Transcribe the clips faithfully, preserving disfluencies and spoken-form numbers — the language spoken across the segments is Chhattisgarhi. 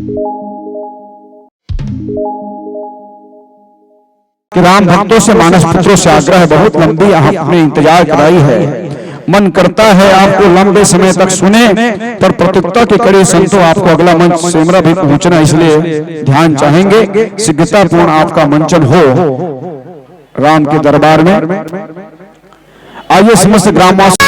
कि राम भक्तों से, मानस पुत्रों से आग्रह है, बहुत लंबी आपने इंतजार कराई है। मन करता है आपको लंबे समय तक सुने, पर प्रतीकता की कड़ी संतो आपको अगला मंच सेमरा भी पहुंचना, इसलिए ध्यान चाहेंगे, शीघ्रतापूर्ण आपका मंचन हो राम के दरबार में। आइए समस्त ग्रामवासी।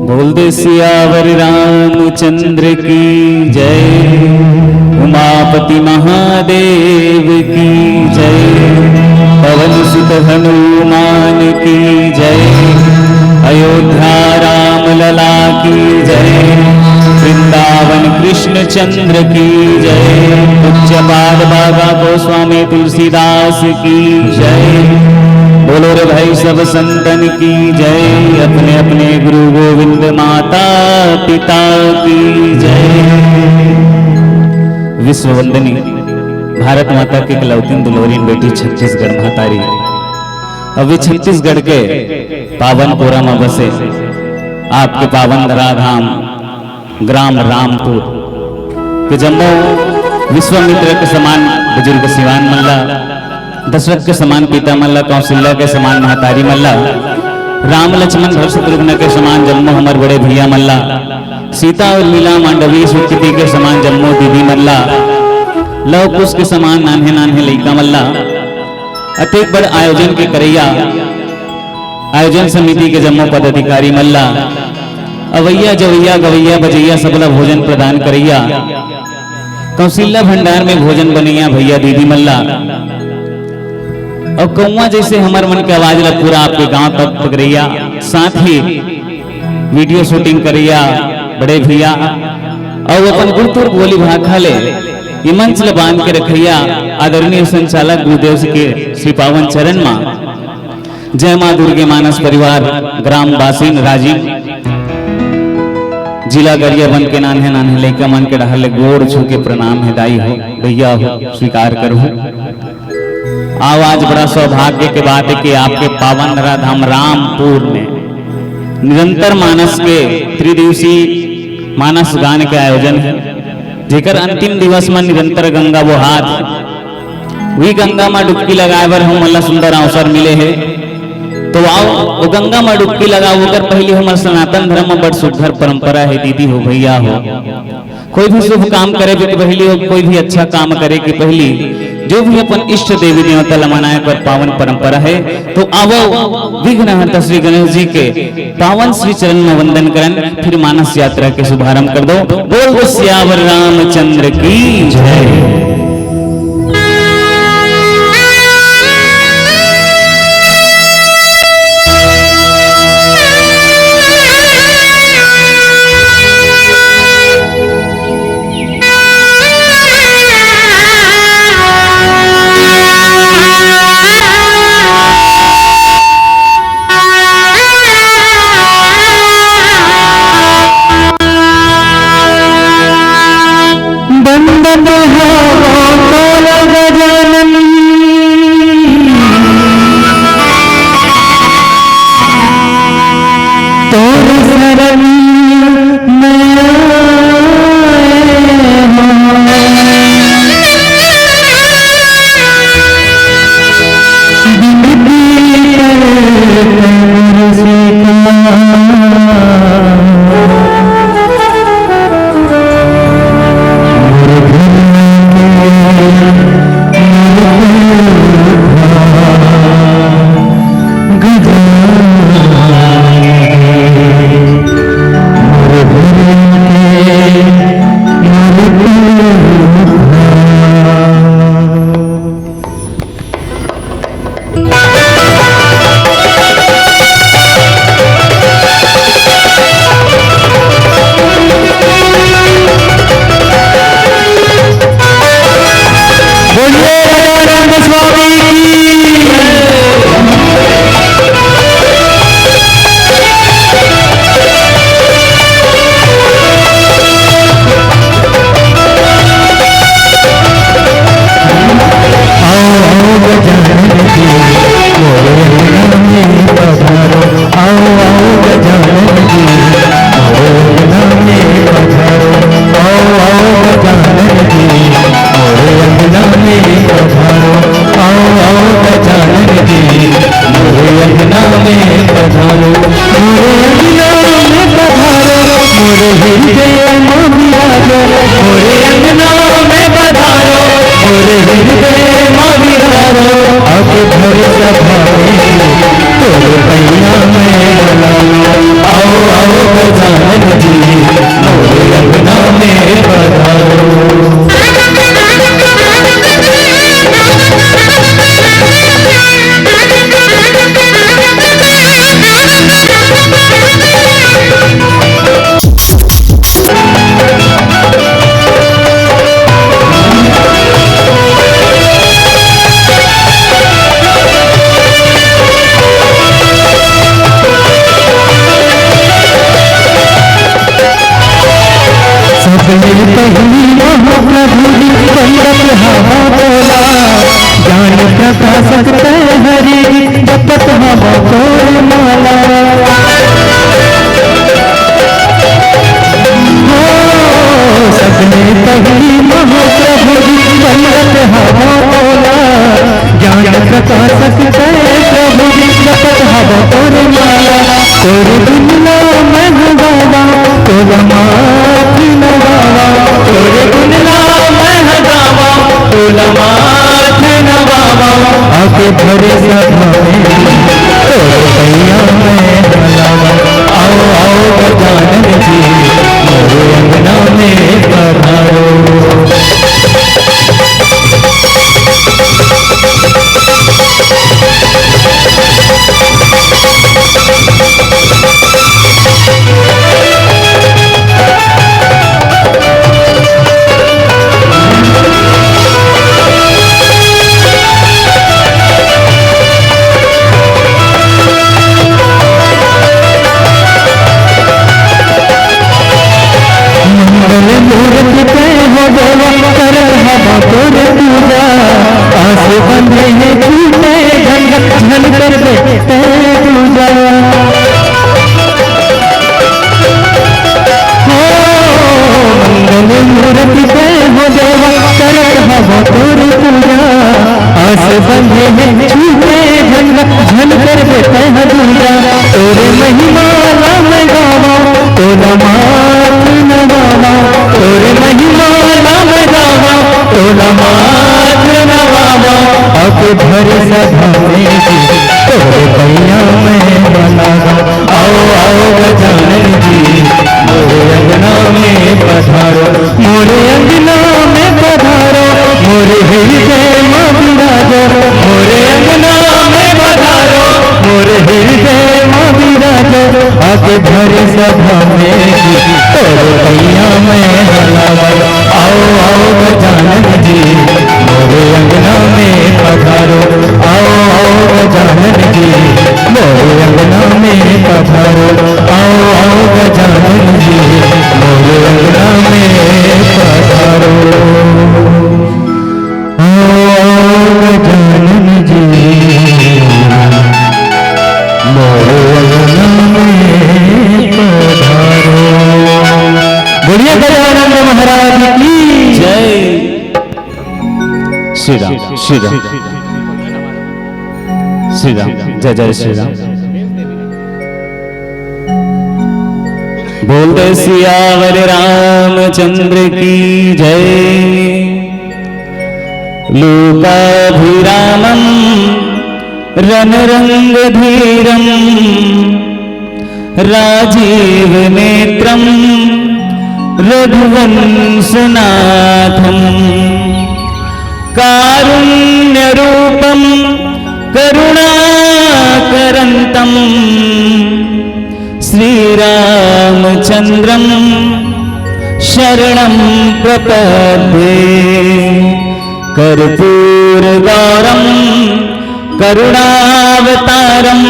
बोल दे सियावर रामचंद्र की जय, उमापति महादेव की जय, पवन सुत हनुमान की जय, अयोध्या राम लला की जय, वृंदावन कृष्ण चंद्र की जय, पूज्यपाद बाबा गोस्वामी तुलसीदास की जय। बोलो रे भाई सब संतन की जय, अपने अपने गुरु गोविंद माता पिता की जय। विश्व वंदनी भारत माता के इकलौती दुलौरिन बेटी छत्तीसगढ़ महतारी। अभी छत्तीसगढ़ के पावन पुरा म बसे आपके पावन धराधाम ग्राम रामपुर के जम्मो विश्वामित्र के समान बुजुर्ग सियान मन ला, दशरथ के समान पिता मन ला, कौशल्या के समान महतारी मन ला, राम लक्ष्मण भरत शत्रुघ्न के समान जम्मो हमर बड़े भैया मन ला, सीता और लीला मांडवी सुकृति के समान जम्मो दीदी मन ला, लव कुश के समान नान्हे नान्हे लइका मन ला, अतेक बड़ आयोजन के करैया आयोजन समिति के जम्मो पदाधिकारी मन ला, अवैया जवैया गवैया बजैया सबला भोजन प्रदान करैया, कौशल्या भंडार में भोजन बनैया भैया दीदी मन ला, और कौआ जैसे हमर मन के आवाज ला पूरा आपके गांव तक पकड़ैया, साथ ही वीडियो शूटिंग करैया बड़े भैया, और अपन गुरतुर बोली भाखा ले ये मंच ला बांध के रखैया आदरणीय संचालक गुरुदेव जी के श्री पावन चरण मा जय माँ दुर्गे मानस परिवार ग्राम बासिन राजिम जिला गरियाबंद के नान्हे नान्हे लइका मन के डहर ले गोड़ छू के प्रणाम हे दाई हो भैया हो स्वीकार करहु। आवाज बड़ा सौभाग्य के बात है कि आपके पावन धराधाम रामपुर में निरंतर मानस के त्रिदिवसीय मानस गान के आयोजन है, जेकर अंतिम दिवस में निरंतर गंगा बोहात वी गंगा म डुबकी लगाए बर हमन ला सुंदर अवसर मिले हे। तो आओ, वो गंगा म डुबकी लगाओ, ओकर पहिली हमर सनातन धर्म म बड़ सुघर परंपरा हे दीदी हो, भैया हो। कोई भी शुभ काम करे के पहिली हो, कोई भी अच्छा काम करे के पहिली, जो भी अपन इष्ट देवी देवता ला मनाए कर पावन परंपरा हे, तो आवो विघ्नहर्ता श्री गणेश जी के पावन श्री चरण में वंदन करन, फिर मानस यात्रा के शुभारंभ कर दो। बोल दो सियावर रामचंद्र की जय। बंदन हवो तोर गजानन, तोर शरण में आए हो। बोलिए राधा राम स्वामी की। आओ, आओ गजानन जी, मोरे अंगना में पधारो। आओ, आओ गजानन जी, मोरे अंगना में पधारो। आओ, आओ गजानन जी, मोरे अंगना में पधारो। आओ, आओ गजानन जी, मोरे अंगना में पधारो। मोरे अंगना में पधारो, मोरे हृदय में विराजो। मोरे अंगना में पधारो, मोरे हृदय में विराजो। आके भरे सभा में तोरे पैया में बुलाओ। आओ, आओ गजानन जी, मोरे अंगना में पधारो। पहिली महाप्रभु जी पंडित हवा बोला, ज्ञान प्रकाशक तै हरि जी जपत हवा तोर माला। हो, सबले पहिली महाप्रभु जी पंडित हवा बोला, ज्ञान प्रकाशक तै प्रभु जी जपत हवा तोर माला। तोर गुण ला मैं गावा, तोला माथ नवावा। तोर गुण ला मैं गावा, तोला माथ नवावा। आके भरे सभा में तोर पैया मैं हलावा। आओ, आओ गजानन जी, मोरे अंगना में पधारो। मंगल मूरत तै हो देवा, करत हवा तोर पूजा। आस बंधे हे छूटे झन, झन करबे तै दूजा। हो, मंगल मूरत तै हो देवा, करत हवा तोर पूजा। आस बंधे हे छूटे झन, झन करबे तै दूजा। तोरे महिमा ला मैं गावा, तोला माथ नवावा। तोरे महिमा ला मैं गावा, तोला माथ नवावा। आके भरे सभा में जी, तोरे पैया मैं हलावा। आओ, आओ गजानन जी, मोरे अंगना में पधारो। मोरे अंगना में पधारो, मोरे हृदय मा बिराजो। मोरे अंगना में पधारो, मोरे हृदय मा बिराजो। आके भरे सभा में जी, तोरे पैया मैं हलावा। आओ, आओ गजानन जी, मोरे अंगना में पधारो। आओ, आओ गजानन जी, मोरे अंगना में पधारो। आओ, आओ गजानन जी, मोरे अंगना में पधारो। आओ, आओ गजानन जी, मोरे अंगना में पधारो। बोलिए गजानंद महाराज की जय। श्री राम, श्री राम, श्री राम, जय जय श्री राम। बोल दे सियावर रामचंद्र की जय। लोकाभिरामं रणरंगधीरं राजीवनेत्रं रघुवंशनाथं कारुण्यरूपं करुणाकरन्तं श्रीरामचन्द्रं शरणं प्रपद्ये। कर्पूरगौरं करुणावतारं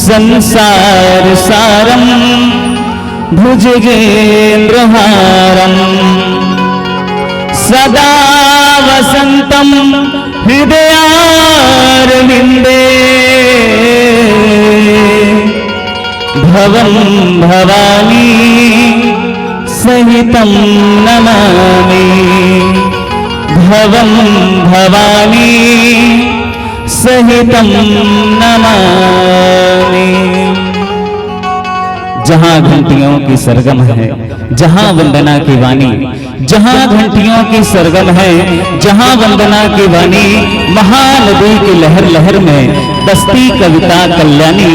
संसारसारं भुजगेन्द्रहारं सदा वसन्तं हृदयारविन्दे। भवं भवानी सहितं नमामि। भवं भवानी सहितं नमामि। जहाँ घंटियों की सरगम है, जहाँ वंदना की वाणी, जहाँ घंटियों की सरगम है, जहाँ वंदना की वाणी, महानदी की लहर लहर में बसती कविता कल्याणी।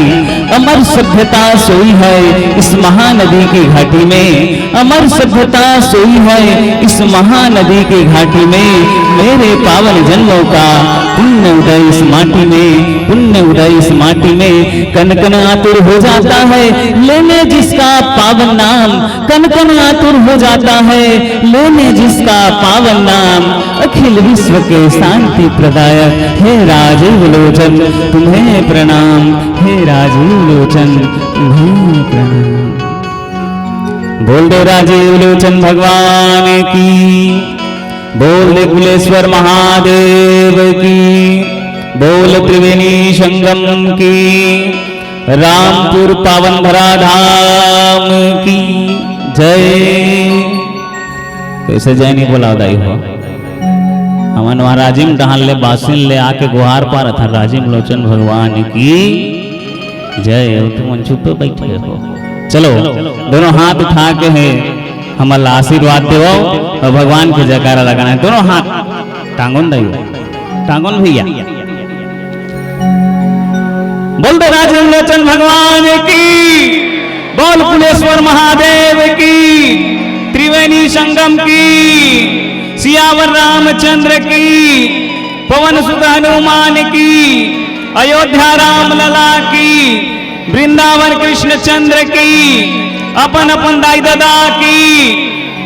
अमर सभ्यता सोई है इस महानदी की घाटी में, अमर सभ्यता सोई है इस महानदी की घाटी में। मेरे पावन जन्मों का पुण्य उदय इस माटी में, पुण्य उदय इस माटी में। कन कन आतुर हो जाता है लेने जिसका पावन नाम, कन कन आतुर हो जाता है लेने जिसका पावन नाम। अखिल विश्व के शांति प्रदायक हे राजीव लोचन तुम्हें प्रणाम, हे राजीव लोचन तुम्हें प्रणाम। बोल दे राजीव लोचन भगवान की, बोल दे कुलेश्वर महादेव की, बोल त्रिवेणी संगम की, रामपुर पावन भरा धाम की जय। कैसे जय नहीं बोला दाई हो? हमन वहाँ राजिम डहान ले बासिन ले आके गुहार पारत हन, राजिम लोचन भगवान की जय हो। तुमन चुपे बैठे हो, चलो दोनों हाथ उठा के है, हमन ला आशीर्वाद देवो और भगवान के जयकारा लगाना है। दोनों हाथ टांगोन दाई हो, टांगोन भैया। बोल दे राजीव लोचन भगवान की, बोल कुलेश्वर महादेव की, त्रिवेणी संगम की, सियावर रामचंद्र की, पवन सुत हनुमान की, अयोध्या राम लला की, वृंदावन कृष्ण चंद्र की, अपन अपन दाई ददा की,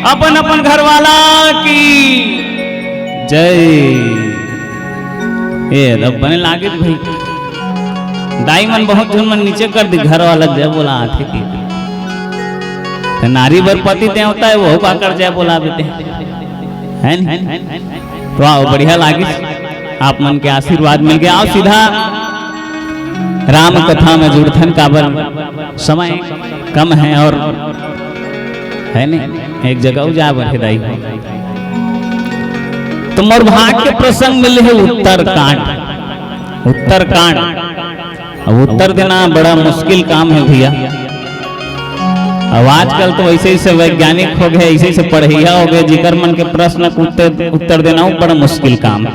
अपन अपन घरवाला की जय। ए, अब बने लागे भाई। दाई मन बहुत झन मन नीचे कर दी, घर वाला जय बोला आथे के। त नारी बर पति देवता है, वो काकर जय बोला बेटे, है नहीं? तो आओ, बढ़िया लागिस, आप मन के आशीर्वाद मिल गया। आओ सीधा राम कथा में जुड़थन, काबर समय कम है और है नहीं, एक जगह जा बर हे दाई। तो मोर भाग के प्रसंग मिले है उत्तरकांड। उत्तरकांड। अब उत्तर देना बड़ा मुश्किल काम है भैया। अब आजकल तो ऐसे ऐसे वैज्ञानिक हो गए, ऐसे ऐसे पढ़ैया हो गए, जिकर मन के प्रश्न के उत्तर, उत्तर देना हो बड़ा मुश्किल काम।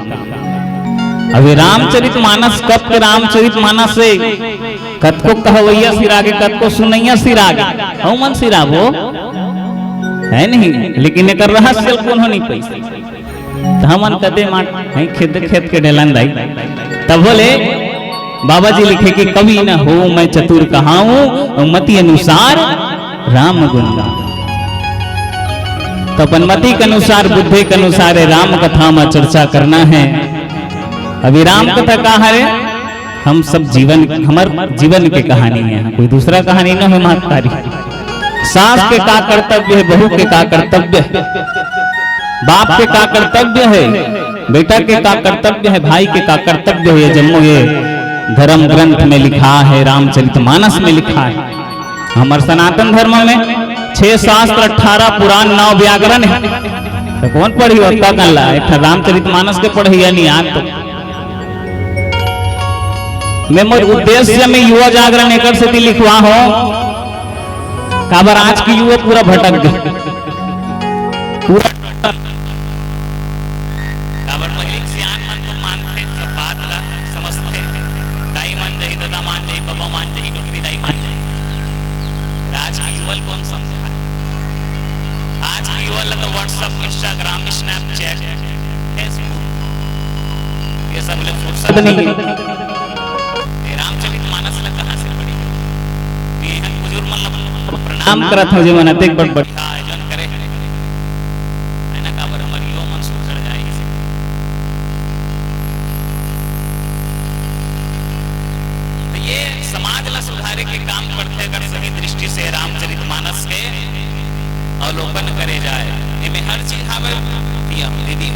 अभी रामचरित मानस, कब के रामचरित मानस से कतको कहवैया सिरागे, कतको सुनैया सिरागे, अउ मन सिराबो, है नहीं? लेकिन एकर रहस्य ल कोनो नहीं पैसे। त हमन कते माट है खेत, खेत के डेलन दाई। तब बोले बाबा जी लिखे कि कवि न हो मैं चतुर कहाऊं, मति अनुसार राम गुण गाऊं। तो अपन मति के अनुसार, बुद्धि के अनुसार ये राम कथा में चर्चा करना है। अभी राम कथा का हरे? हम सब जीवन, हमर जीवन के कहानी है, कोई दूसरा कहानी ना हो महतारी। सास के का कर्तव्य है, बहू के का कर्तव्य है, बाप के का कर्तव्य है, बेटा के का कर्तव्य है, भाई के का कर्तव्य है, ये जम्मो ये धर्म ग्रंथ में लिखा है, रामचरित मानस में लिखा है। हमर सनातन धर्म में छह शास्त्र, अठारह पुराण, नौ व्याकरण है। तो कौन पढ़ी ओतका कन ला? एक ठा रामचरित मानस के पढ़ैया नहीं आन तो। मैं मोर उद्देश्य में युवा जागरण एकर सेती लिखवा हो, काबर आज की युवा पूरा भटक गए, पूरा काबर पहले सियान मन तो मानथे, सब बात ला समझथे। दाई मान जाही, ददा मान जाही, बबा मान जाही, डोकरी दाई मान जाही। आज की युवा ल कौन समझा? आज की युवा ला तो WhatsApp, Instagram, Snapchat, Facebook, ये सब ले फुर्सत नहीं है। ये रामचरित मानस ला कहाँ से पढ़ी? ये हम बुजुर्ग मन ला प्रणाम करत हूँ, जे मन अतेक बड़ बड़ आयोजन करे हरे। है ना, काबर हमर युवा मन सुधर जाए इसे। तो ये समाज ला सुधारे के काम करथे अगर सही दृष्टि से रामचरित मानस के अवलोकन करे जाए। एमे हर चीज हावे भैया, दीदी।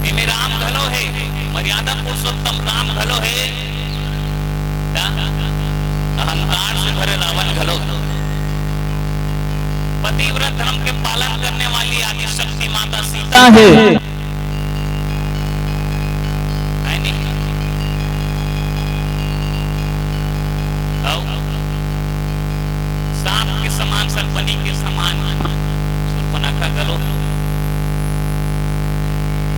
एमे राम घलो है, मर्यादा पुरुषोत्तम राम घलो है, का? अहंकार से भरे रावण घलो। पतिव्रत धर्म के पालन करने वाली आदि शक्ति माता सीता है। है नहीं? आओ। सांप के समान, सरपनी के समान, शूर्पणखा घलो।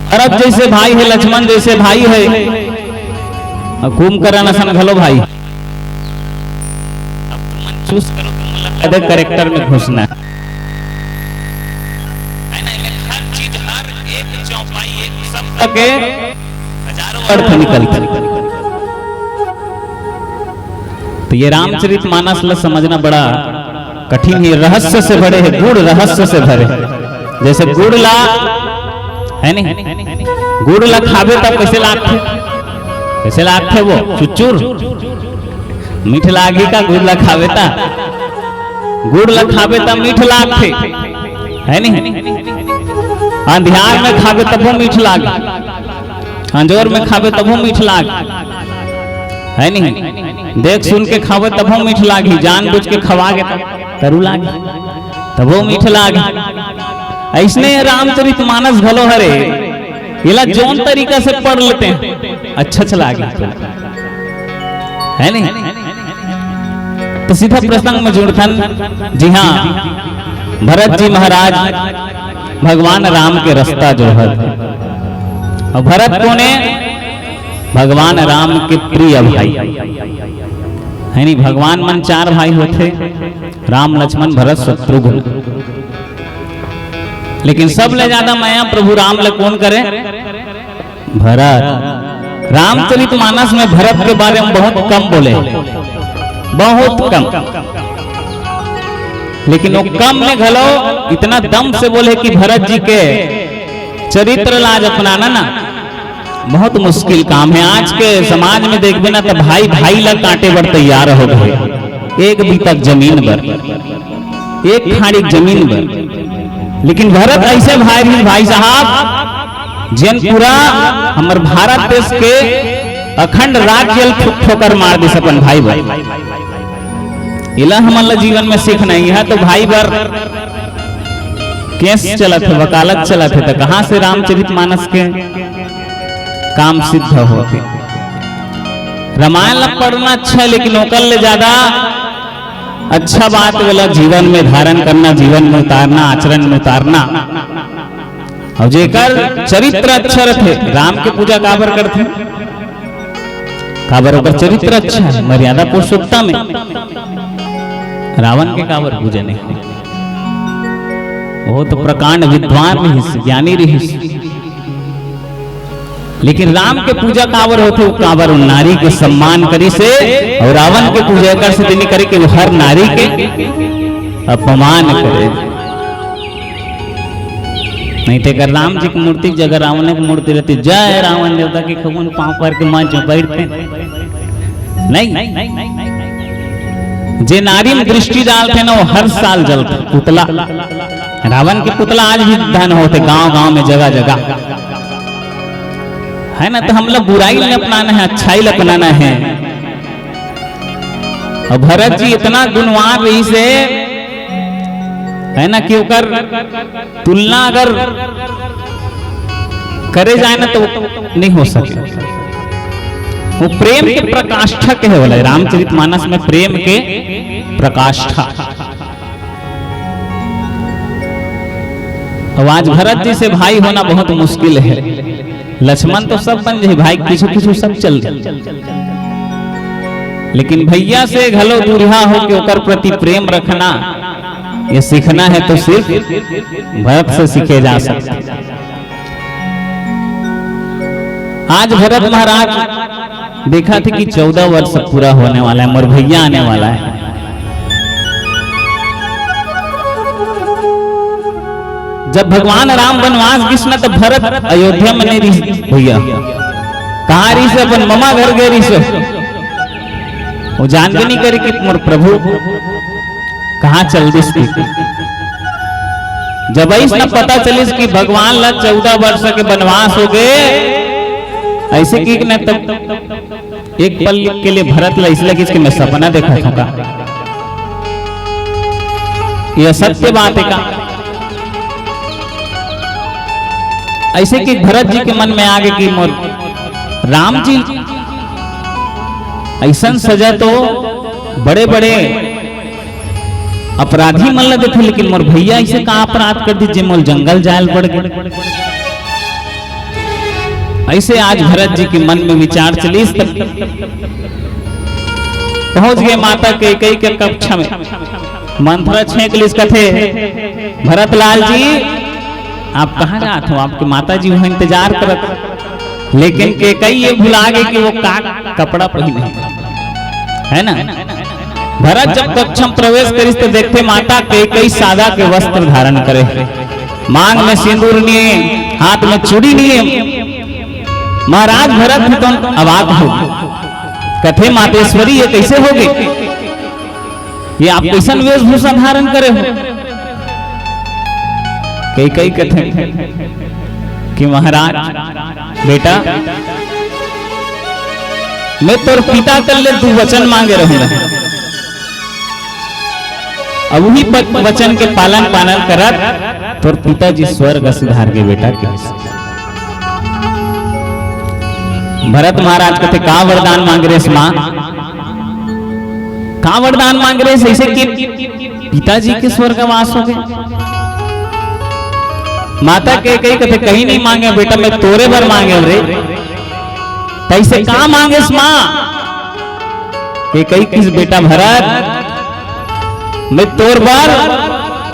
भरत जैसे भाई है, लक्ष्मण जैसे भाई है, और कुंभकर्ण असन घलो भाई। अब तुमन choose करो, तुमन ला कदे character में घुसना है। है ना, एमे हर चीज, हर एक चौपाई, एक शब्द के हजारों अर्थ निकलथे। तो ये रामचरित मानस ला समझना बड़ा कठिन है, रहस्य से भरे है, गूढ़ रहस्य से भरे। जैसे गुड़ ला, है नहीं, गुड़ ला खाबे तब कैसे लागथे? कैसे लागथे वो? चुचुर। मीठ लागी का गुड़ ला खाबे ता? गुड़ ला खाबे त मीठ लागथे, है नहीं? अंधियार में खाबे तभो मीठ लाग, अंजोर में खाबे तभो मीठ लाग, है नहीं? देख सुन के खाबे तभो मीठ लागही, जानबूझ के खवा गे त करू लागही, तभो मीठ लागही। अइसने रामचरित मानस घलो हरे, एला जोन तरीका से पढ़ लेते हैं, अच्छा चला गया, है नहीं? तो सीधा प्रसंग में जुड़थन। जी हाँ, भरत जी महाराज भगवान राम के रास्ता जोहत। अउ भरत कोने? भगवान राम के प्रिय भाई, है नहीं? भगवान मन चार भाई होथे, राम, लक्ष्मण, भरत, शत्रुघ्न। लेकिन सबले ज्यादा मया प्रभु राम ले कोन करे? भरत। रामचरित मानस में भरत के बारे में बहुत कम बोले, बहुत कम। लेकिन वो कम में घलो इतना दम से बोले कि भरत जी के चरित्र ला आज अपनाना ना बहुत मुश्किल काम है। आज के समाज में देखबे ना, तो भाई भाई ला काटे बर तैयार हो गए, एक बीतक जमीन बर, एक खाड़ी जमीन बर। लेकिन भरत ऐसे भाई भी, भाई साहब, जेन पूरा हमर भारत देश के अखंड राज्य ल ठो-, ठोकर मार दिस अपन भाई बर। एला हमन ला जीवन में सीखना हे। तो भाई बर केस चलत हे, वकालत चलत हे, तो कहाँ से रामचरित मानस के काम सिद्ध होथे? रामायण ला पढ़ना अच्छा है, लेकिन ओकर ले ज्यादा अच्छा बात वाला जीवन में धारण करना, जीवन में उतारना, आचरण में उतारना। अउ जेकर चरित्र अच्छा रथे, राम के पूजा काबर करथे? काबर ओकर चरित्र अच्छा है, मर्यादा पुरुषोत्तम है। रावण के काबर पूजा नहीं? वो तो प्रकांड विद्वान रहिस, ज्ञानी रहिस। लेकिन राम के पूजा काबर होथे? वो काबर उन नारी के सम्मान करिस हे, अउ रावण के पूजा एकर सेती नइ करे कि वो हर नारी के अपमान करे। नहीं तो अगर राम जी की मूर्ति की जगह रावण की मूर्ति रहती, जय रावण देवता की खूब पाँव पर के मंच में बैठते। नहीं, जे नारी में दृष्टि डालथे ना, वो हर साल जलथे। पुतला, रावण के पुतला आज भी दहन होथे गांव गांव में, जगह जगह, है ना? तो हम लोग बुराई नहीं अपनाना है, अच्छाई अपनाना है। अउ भरत जी इतना गुणवान रहिस हे, है ना, कि ओकर तुलना अगर करे जाए ना, तो नहीं हो सके। वो प्रेम के प्रकाष्ठा कहे वाला है, रामचरित मानस में प्रेम के प्रकाष्ठा। अब आज भरत जी से भाई होना बहुत मुश्किल है। लक्ष्मण तो सब बन जाही भाई, किछु किछु सब चल जाही। लेकिन भैया से घलो दूरिहा होके ओकर प्रति प्रेम रखना, ये सीखना है तो सिर्फ भरत से सीखे जा सकते। आज भरत महाराज देखा थे कि चौदह वर्ष पूरा होने वाला है, मोर भैया आने वाला है। जब भगवान राम वनवास गिस ना, तो भरत अयोध्या में नहीं रहिस भैया। कहाँ रहिस? अपन ममा घर गे रहिस। वो जानबे नहीं करे कि मोर प्रभु कहाँ चल दिस। जब अइस ना पता चलिस कि भगवान ला चौदह वर्ष के वनवास हो गए, ऐसे कि ना तब एक पल के लिए भरत ला अइस लगिस कि मैं सपना देखा था का। यह सत्य बात है का? ऐसे कि भरत जी के मन में आ गए कि मोर राम जी ऐसन सजा तो बड़े बड़े अपराधी मन ला देथे, लेकिन मोर भैया ऐसे का अपराध कर दी जे मोर जंगल जायल पड़ गए। ऐसे आज भरत जी के मन में विचार चलिस, तब पहुंच गए माता कैकई के कक्षा में। मंथरा छेंक लिस, कथे, "भरत लाल जी, आप कहाँ जात हो? आपके माता जी वहाँ इंतजार करत।" लेकिन कैकई ये भुला गए कि वो का कपड़ा पहने, है ना? भरत जब कक्षा में प्रवेश करिस तो देखते माता कैकई सादा के वस्त्र धारण करे, मांग में सिंदूर निये, हाथ में चूड़ी निये। महाराज भरत भी तो अवाक हो, कथे, "मातेश्वरी, ये कैसे हो गए?" ये आप कइसन वेशभूषा धारण करे हो? कई कई कथे कि महाराज, बेटा, मैं तोर पिता कर ले दू वचन मांगे रहूंगा। अब वही प-, वचन के पालन, पालन करत तोर पिताजी स्वर्ग सिधार के बेटा के। भरत महाराज कथे, "का वरदान मांग रेस माँ? का वरदान मांग रेस, ऐसे कि पिताजी के स्वर्गवास हो गए?" माता कैकेयी कथे, "कहीं नहीं मांगे बेटा, मैं तोरे बर मांगे रे।" तैसे का मांगेस माँ? कैकेयी कहिस, "बेटा भरत, मैं तोर बर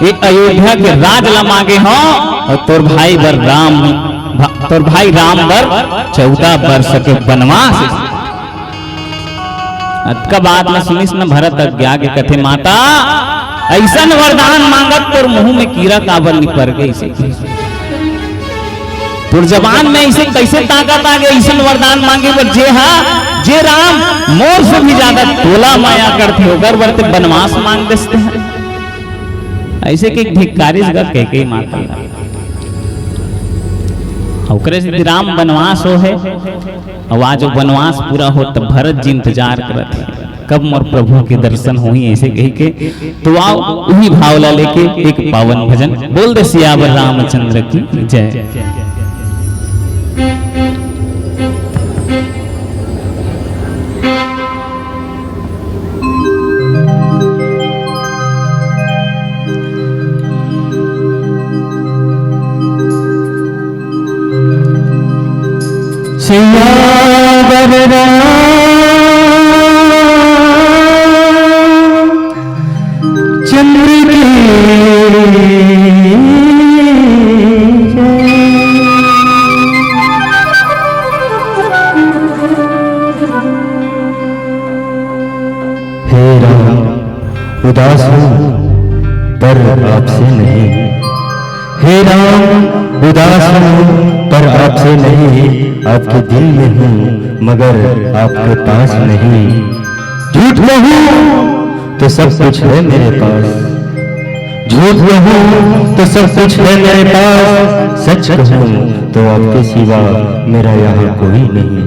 एक अयोध्या के राज ला मांगे हूँ और तोर भाई बर राम, भा-, तोर भाई राम बर चौदह वर्ष के वनवास।" अतका बात ला सुनिस न भरत अज्ञा के कथे, "माता, ऐसन वरदान मांगत तोर मुंह में कीरा काबर निपर गइसे?" तोर जबान में ऐसे कैसे ताकत आ गई ऐसन वरदान मांगे बर, जे हा, जे राम मोर से भी ज्यादा तोला माया करथे, ओकर बर ते बनवास मांग देसते हैं। ऐसे के धिक्कारिस गा कैकेयी माता। ओकरे से राम बनवास हो है, और आज वो बनवास पूरा हो तब भरत जी इंतजार करत हैं। कब मोर प्रभु के दर्शन होही, ऐसे कही के। तो आओ, उही भाव ला लेके एक पावन भजन बोल दे, सियावर रामचंद्र की जय। सियावर रामचंद्र की जय। हे राम, उदास हूँ पर आपसे नहीं। हे राम, उदास हूँ पर आपसे नहीं, आपके दिल में हूँ मगर आपके पास नहीं। झूठ कहूँ तो सब कुछ है मेरे पास, झूठ कहूँ तो सब कुछ है मेरे पास, सच कहूँ तो आपके सिवा मेरा यहाँ कोई नहीं,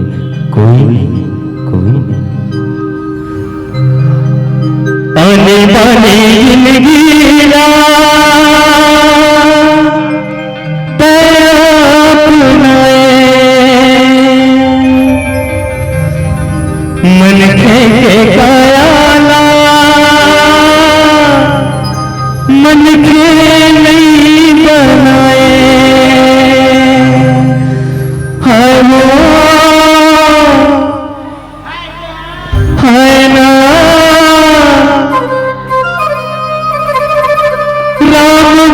कोई नहीं, कोई नहीं। आने बाने जिंदगी ला तै अपनाए, मन के काया ला मन के नहीं बनाए। हाय वो हाय ना राम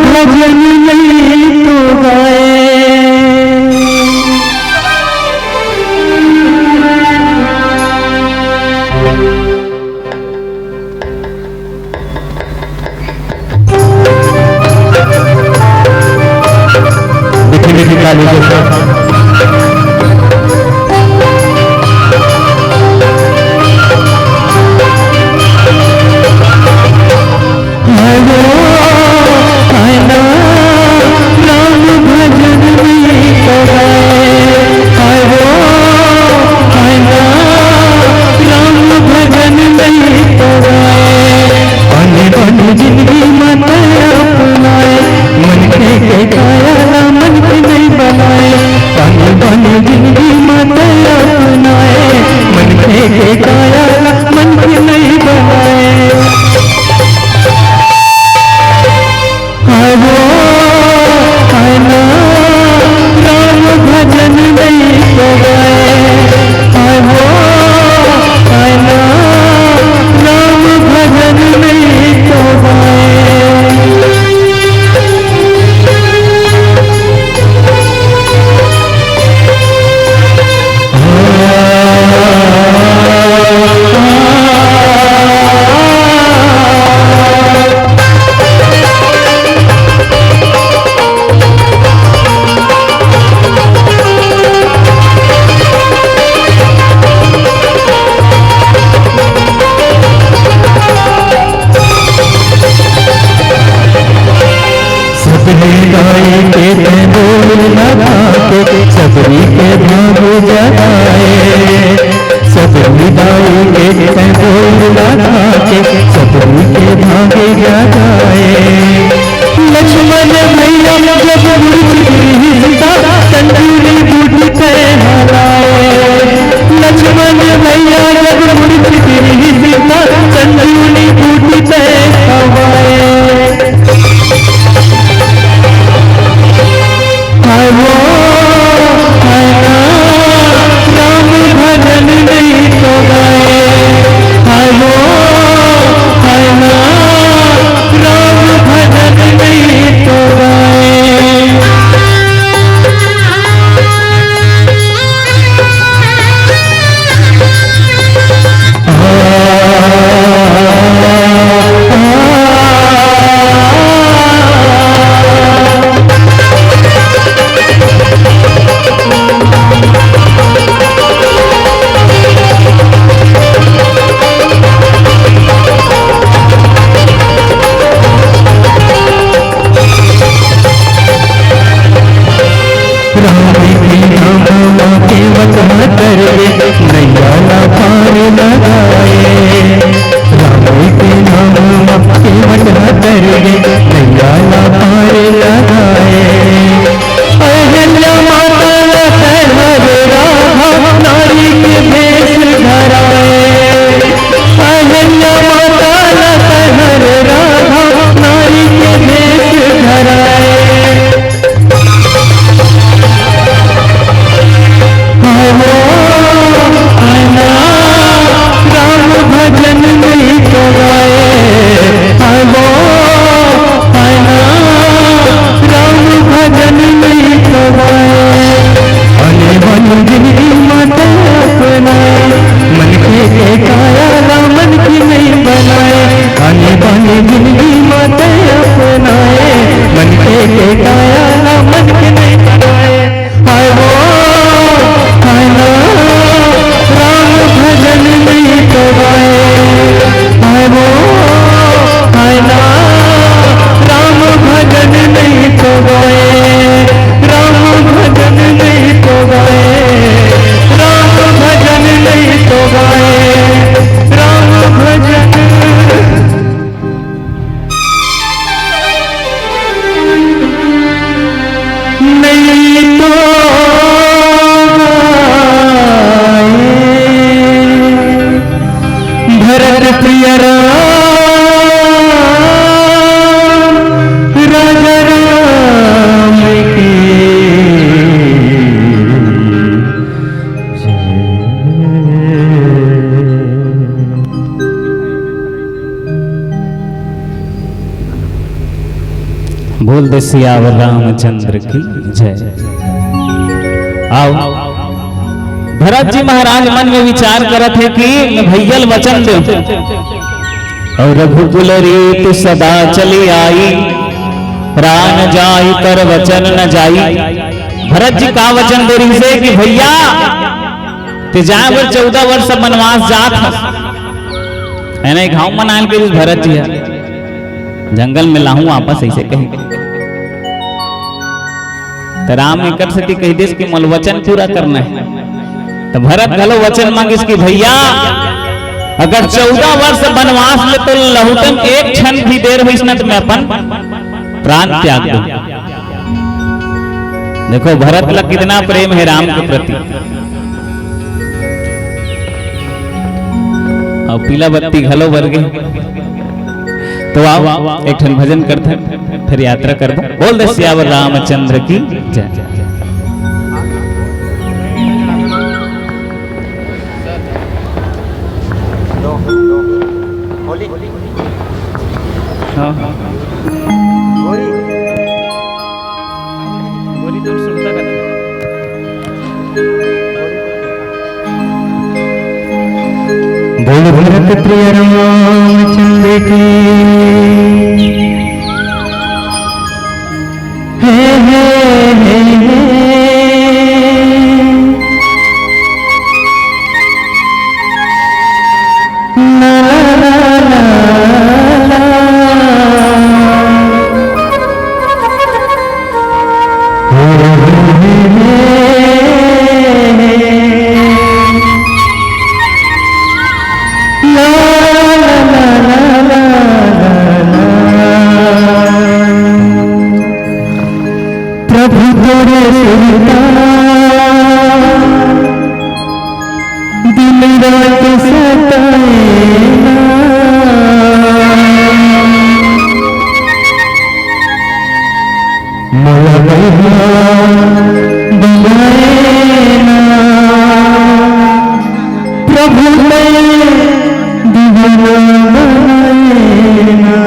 गाय के तैं बोल लगा के सबरी के भाग जगाए। सबरी गाय के तैं बोल लगा के सबरी के भाग जगाए। लक्ष्मण भैया जब मूर्छित रहिस ता, संजीवनी बूटी तैं हलाए। लक्ष्मण भैया जब मूर्छित रहिस ता, संजीवनी बूटी तैं हवाए। हाय वो, हाय ना, राम भजन नहीं तो गाए। हाय वो, हाय ना, राम भजन नहीं तो गाए। राम के नाम के वचन कर दे, नैया ला पार लगाए। राम के नाम के वचन कर दे, नैया ला पार लगाए। अहिल्या माता ला तैं हर राघव, नारी के भेष धराए। अहिल्या माता ला तैं हर राघव, नारी के भेष धराए। हाय वो, हाय ना, राम भजन नहीं तो गाए। हाय वो, हाय ना, राम भजन नहीं तो गाए। आने वाली जिंदगी मा तैं अपनाए, मन के, के काया ला मन की नहीं बनाए। आने वाली जिंदगी मा तैं अपनाए, मन के, के काया ला मन की नहीं बनाए। हाय वो, हाय ना, राम भजन नहीं तो गाए। हाय वो, हाय ना, राम भजन नहीं तो गाए। राम भजन नहीं तो गाए। राम भजन नहीं तो गाए। राम भजन नहीं तो गाए। भरत प्रिय राम, राजा राम की जय। बोल दे सियावर रामचंद्र की जय। आओ, भरत जी महाराज मन में विचार करत हे कि मैं भैया ल वचन दे, अउ रघुकुल रीत सदा चली आई, प्राण जाई पर वचन न जाई। भरत जी का वचन दे रहिसे कि भैया, तैं जाए बर चौदह वर्ष बनवास जात हस, है ना? घाव मनायल के भरत जी ह, जंगल में लाहूं वापस, ऐसे कही। त राम एकर सेती कहि देस कि मोला वचन पूरा करना हे। त भरत घलो वचन मांगिस कि भैया, अगर चौदह वर्ष बनवास ले तो लहुटन एक क्षण भी देर होइस ना, त मैं अपन प्राण त्याग दूं। देखो, भरत ला कितना प्रेम हे राम के प्रति। अउ पीला बत्ती घलो बर गे। तो आओ, एक ठन भजन करथन, फिर यात्रा करबो। बोल दे सियावर रामचंद्र की जय। हाँ, हाँ, हाँ। बोल भरत प्रिय रामचंद्र की। हे, हे, हे, हे। ना, ना, ना, ना, ना। बनाए ना, प्रभु तैं दीवाना बनाए ना।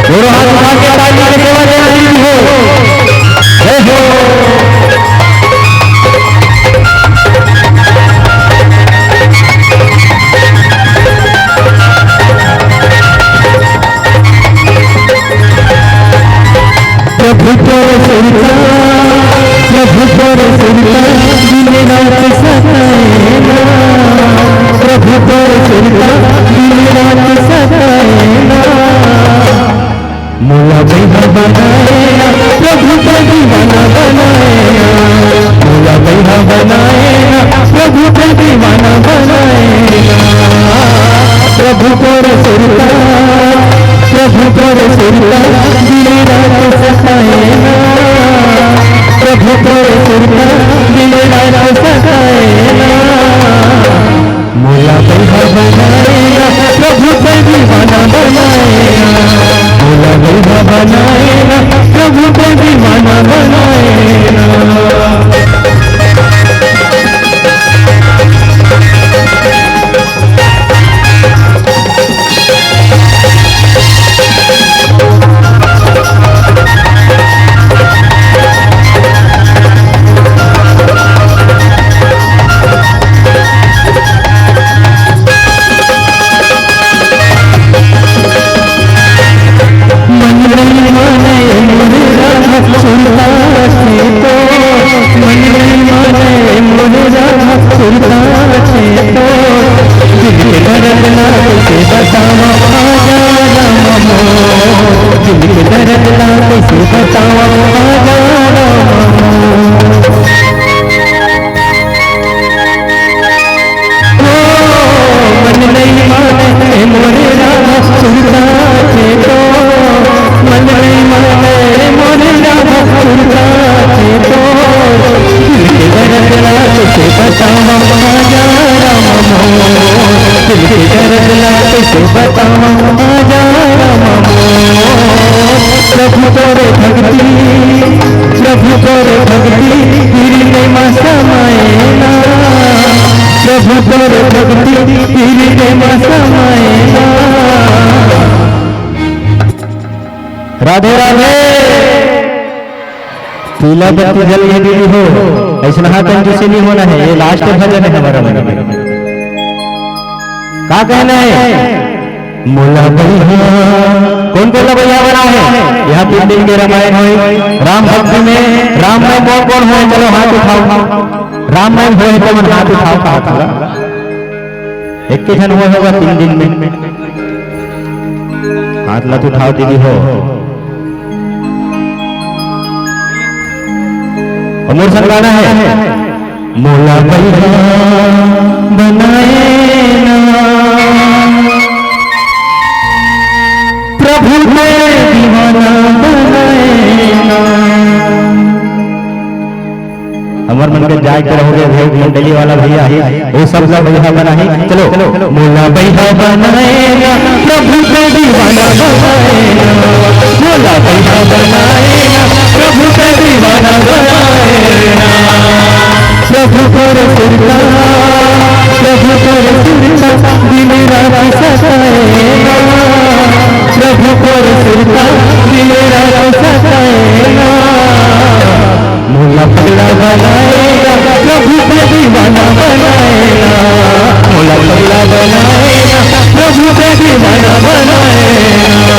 दोनों हाथ उठा के ताली के सेवा दे रही हो। जय हो। प्रभु तोर सुरता, प्रभु तोर सुरता, दिन रात सताए ना। प्रभु तोर सुरता, दिन रात सताए ना। मोला बैहा बनाए ना, प्रभु तैं दीवाना बनाए ना। मोला बैहा बनाए ना, प्रभु तैं दीवाना बनाए ना। प्रभु तोर सुरता, प्रभु तोर सुरता, दिन रात सताए ना। प्रभु तोर सुरता, दिन रात सताए ना। मोला बैहा बनाए ना, प्रभु तैं दीवाना बनाए ना। मोला बैहा बनाए ना, प्रभु तैं दीवाना बनाए ना। मन नहीं माने मोर राधा सुरता से तो, मन नहीं माने मोर राधा सुरता से तो। दिल के दर्द ला कैसे बतावा आजा रामा मोर, दिल के दर्द ला कैसे बतावा आजा रामा मोर। ओ, मन नहीं माने मोरे राधा सुरता के तो, मन नहीं माने मोरे राधा सुरता के तो। दिल के दर्द ला कैसे बतावा आजा रामा मोर, दिल के दर्द ला कैसे बतावा आजा रामा मोर। प्रभु तोरे भक्ति, प्रभु तोरे भक्ति, हृदय मा समाए ना। प्रभु तोरे भक्ति, हृदय मा समाए ना। राधे राधे। पीला बत्ती जल गए दीदी हो, ऐसा कंजूसी नहीं होना है। ये लास्ट भजन है हमारा मन में। का कहना है? मोला बैहा, कौन कौन ला बैहा बना है? यहाँ तीन दिन के रामायण होए। राम भक्ति में, राम में कौन कौन होए, चलो हाथ उठाओ। राम में होए तो मन हाथ उठाओ, हाथ उठाओ। एक के झन होए होगा तीन दिन में। हाथ ला तो उठाओ दीदी हो। और मोर संग गाना है। मोला बैहा बनाए ना, प्रभु तैं दीवाना बनाए ना। हमर मन के जाए के रहोगे भाई, मंडली वाला भैया, वो सब ला बैहा बनाही। चलो, मोला बैहा बनाए ना, प्रभु तैं दीवाना बनाए ना। मोला बैहा बनाए ना, प्रभु तैं दीवाना बनाए ना। प्रभु तोर सुरता, प्रभु तोर सुरता, दिन रात सताए ना। प्रभु तोर सुरता, दिन रात सताए ना। मोला पगला बनाए ना, प्रभु तैं दीवाना बनाए ना। मोला पगला बनाए ना, प्रभु तैं दीवाना बनाए ना।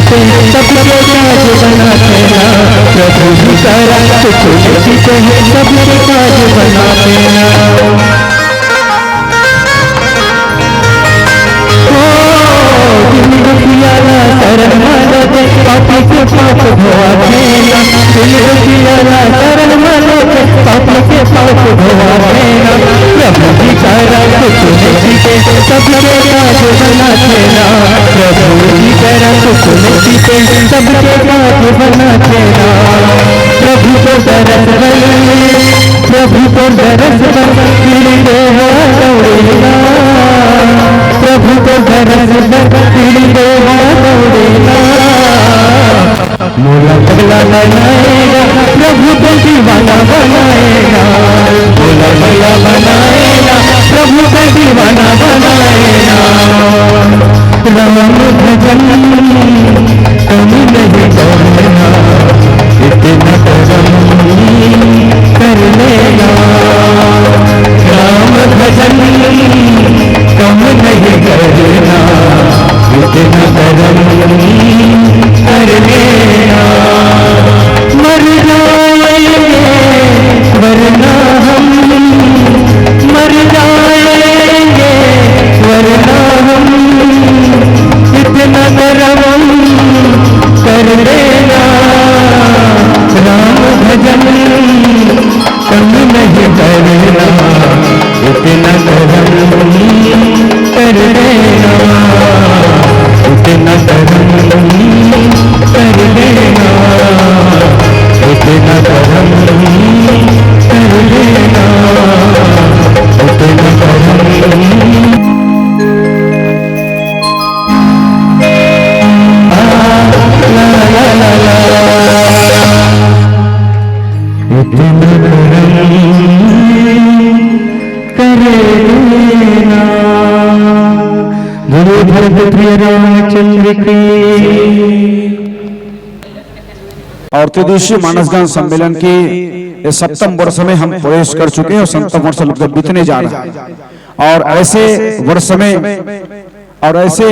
सबके काज बनाथे ना, प्रभु जी का रंग चुनरी से सबके काज बनाथे ना। ओ, जिन दुखिया ला शरण मा लेथे, पापी के पाप धोवाथे ना। जिन दुखिया ला शरण मा लेथे, पापी के पाप धोवाथे ना। प्रभु जी का रंग चुनरी से सबके काज बनाथे ना। प्रभु जी का रंग चुनरी से सबके काज बनाथे ना। प्रभु को दरस बर, प्रभु को दरस बर, पीढ़ी देवा दौड़े ना। प्रभु को दरस बर, पीढ़ी देवा दौड़े ना। मोला पगला बनाए ना, प्रभु को दीवाना बनाए ना। मोला पगला बनाए ना, प्रभु को दीवाना बनाए ना। राम भजन कम नहीं करना, इतना करम कर लेना। राम भजन कम नहीं करना, इतना करम कर लेना। मर जाएंगे वरना हम, मर जाएंगे वरना हम, इतना करम कर लेना। राम भजन कम नहीं करना, इतना करम कर लेना। इतना करम कर लेना, इतना करम कर लेना, इतना करम। आ, ला, ला, ला, ला। इतना करम कर देना। बोलो धरती प्रिय रामचंद्र की। और त्रिदिशीय मानस गान सम्मेलन के ये सप्तम वर्ष में हम प्रवेश कर चुके हैं और सप्तम वर्ष लगभग बीतने जा रहा है। और ऐसे वर्ष में, और ऐसे